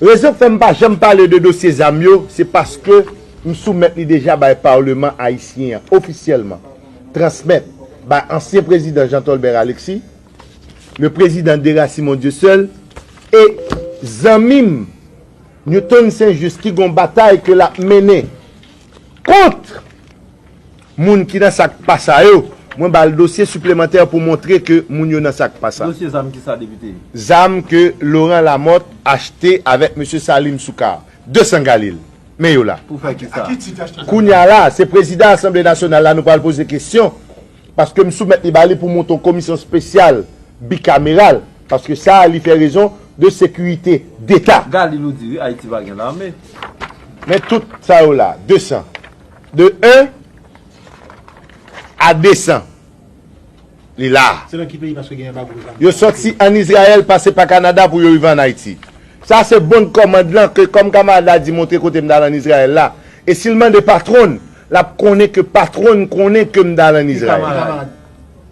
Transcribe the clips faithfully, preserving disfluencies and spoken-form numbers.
Rezon k fè m pa janm pale de dosye zam yo, se paske m soumèt li deja bay Paleman ayisyen an ofisyèlman, transmèt bay ansyen prezidan Jean Tolbert Alexis, le président Dera Simon Dieuseul, e zanmi m Newton Saint Juste ki gon batay ke l ap mennen kont moun ki nan sa k pa sa yo, mwen ba l dosye siplemantè pou montre ke moun yo nan sa k pa sa. Dosye zam ki sa, depite? Zam ke Laurent Lamothe achte avèk mesye Salim Soukar, de san galil. Men yo la. Pou fè ki sa? Kounye a la, se prezidan Asanble Nasyonal la nou pral poze kesyon, paske m soumèt li ba li pou monte yon komisyon espesyal bikameral, paske sa a li fè rezon de sekirite deta. Galil ou di wi, Ayiti pa gen lame. Men tout sa yo la, de san. De en a de san. Li la. Se nan ki peyi paske gen anbago zam? Yo sòti ann Izrayèl, pase pa Kanada pou yo rive ann Ayiti. Sa se bon kòmand lan ke kòm kamarad la di montre kote m t al ann Izrayèl la. E si l mande patwon l, l ap konnen ke patwon l konnen ke m t al ann Izrayèl.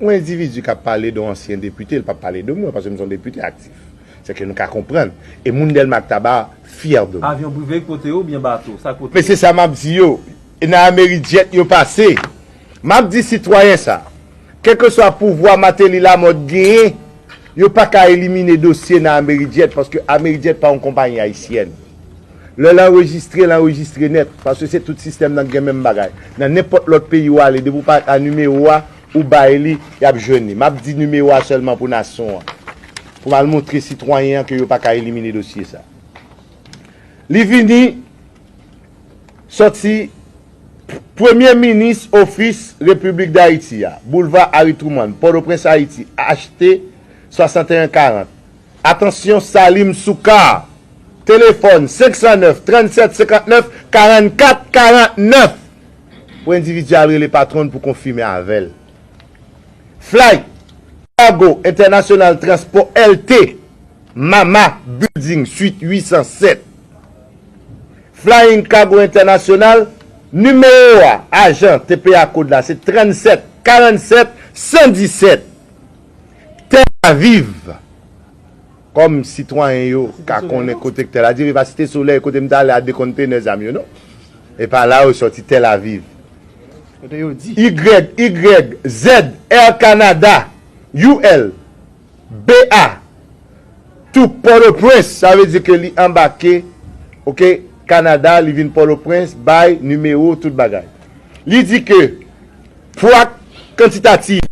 Yon endividi k ap pale de yon ansyen depite, l p ap pale de mwen, paske m se yon depite aktif. Se ke nou ka konprann. E moun Dèlma ak Taba fyè de mwen. Avyon prive k pote yo oubyen bato? Sa k pote yo? Men se sa m ap di yo. E nan Amerijet yo pase. M ap di sitwayen sa. Kèlkeswa pouvwa Martelly Lamothe genyen, yo pa ka elimine dosye nan Amerijet, paske Amerijet pa yon konpayi ayisyèn. Lè l anrejistre, l anrejistre nèt, paske se tout sistèm nan k gen menm bagay. Nan nenpòt lòt peyi w ale, depi w parèt a nimewo a, ou bay li, y ap jwenn li. M ap di nimewo a sèlman pou nasyon an. Pou m al montre sitwayen an ke yo pa ka elimine dosye sa. Li vini sòti Premye Minis Ofis Repiblik Dayiti a, Boulva Harry Truman, Pòtoprens, Ayiti, H T swasanteyen karant. Atansyon, Salim Soukar. Telefòn, senk san nèf, trannsèt, senkantnèf, karannkat, karannèf. Pou endividi a al rele patwon l pou konfime avè l. Flight Cargo International Transport L T, Mama Building, Suite uit san sèt. Flying Cargo International, nimewo a, ajan T P A kòd la, se trannsèt karannsèt san disèt. Tel Aviv, kòm sitwayen yo ka konnen kote k Tel Aviv, e pa Site Solèy kote m t ale a de kontenè zam yo, non. E pa la yo sòti Tel Aviv. Kote yo di? Y Y Z Air Canada, U L, B A, to Pòtoprens, sa vle di ke li anbake, oke, Kanada, li vin Pòtoprens, bay nimewo, tout bagay. Li di ke pwa kantitatif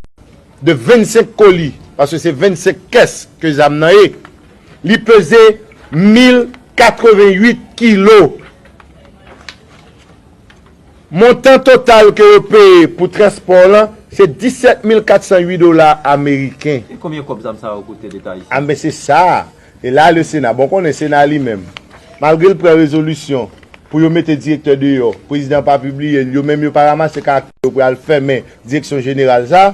de vennsenk koli, paske se vennsenk kès ke zam nan ye, li peze mil katrevenn uit kilo. Montan total ke yo peye pou transpò lan, se disèt mil kat san uit dola ameriken. E konbyen kòb zam sa yo koute Leta ayisyen? A, men se sa. E la, le Sena, bon, konnen Sena li menm, malgre l pran rezolisyon pou yo mete direktè deyò, prezidan pa pibliye l, yo menm yo pa ranmase karaktè yo pou y al fèmen direksyon jeneral sa.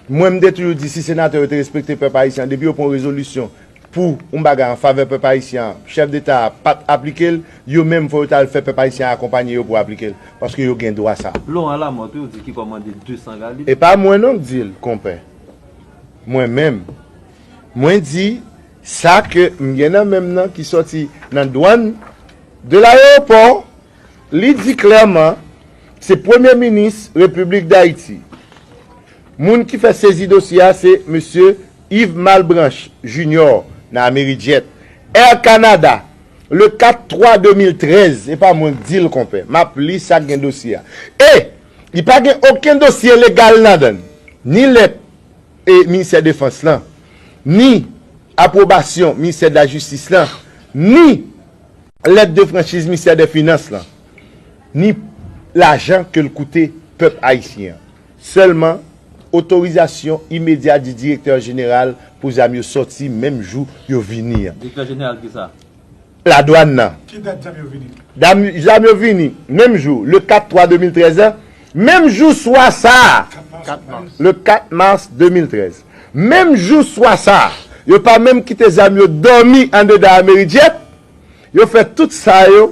Mwen, m te toujou di, si senatè yo te respekte pèp ayisyen an, depi yo pran yon rezolisyon pou yon bagay an favè pèp ayisyen an, chèf deta a pa t aplike l, yo menm fò yo t al fè pèp ayisyen an akonpanye yo pou aplike l, paske yo gen dwa sa. Laurent Lamothe, wi, ou di ki kòmande de san galil. E pa mwen non k di l, konpè. Mwen menm. Mwen di, sa ke m gen nan men m nan ki sòti nan dwàn de layewopò, li di klèman, se Premye Minis Repiblik Dayiti. Moun ki fè sezi dosye a, se mesye Yves Malbranche Junior nan Amerijet. Air Canada, le kat twa de mil trèz, e pa mwen k di l, konpè. M ap li sa k gen dosye a. E, li pa gen okenn dosye legal ladan l. Ni lèt e Ministè Defans lan, ni apwobasyon Ministè de la Jistis lan, ni lèt de franchiz Ministè de Finans lan, ni lajan ke l koute pèp ayisyen an. Sèlman, otorizasyon imedya di direktè jeneral pou zam yo sòti menm jou yo vini an. Direktè jeneral ki sa? Ladwàn nan. Ki dat zam yo vini? Dam, zam yo vini, menm jou, le kat twa de mil trèz an, menm jou swa sa a, kat mas, le kat mas de mil trèz. Menm jou swa sa a, yo pa menm kite zam yo dòmi andedan Amerijet, yo fè tout sa yo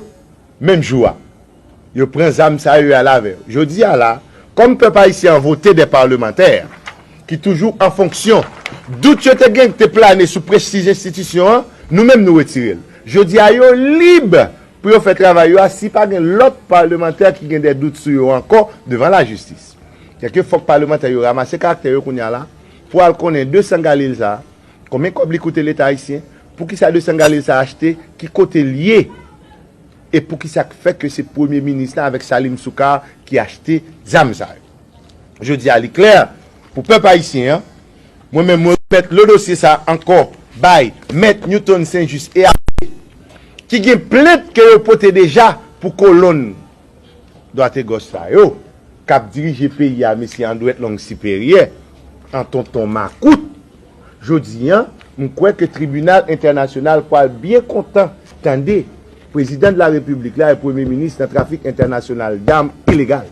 menm jou a. Yo pran zam sa yo, y al avè yo. Jodi a la, kòm pèp ayisyen an vote de palmantè ki toujou an fonksyon, dout yo te gen, te plane sou prestij enstitisyon an, nou menm nou retire l. Jodi a, yo lib pou yo fè travay yo a si pa gen lòt palmantè ki gen de dout sou yo ankò devan lajistis. Sèke fòk palmantè yo ranmase karaktè yo kounye a la pou al konnen de san galil sa a, konbyen kòb li koute Leta ayisyen, poukisa de san galil sa a achte, ki kote l ye, e poukisa k fè ke se premye minis la avèk Salim Soukar ki achte zam sa yo. Jodi a, li klè pou pèp ayisyen an. Mwen menm, mwen remèt le dosye sa ankò bay Mèt Newton Saint-Just e Abbé, ki gen plent ke yo pote deja pou kolonn dwat e gòch sa yo, k ap dirije peyi a, mesye Andrette Long Siperyè, an tonton makout. Jodi a, m kwè ke tribinal entènasyonal pral byen kontan tande prezidan de la repiblik la e premye minis nan trafik entènasyonal dam ilegal.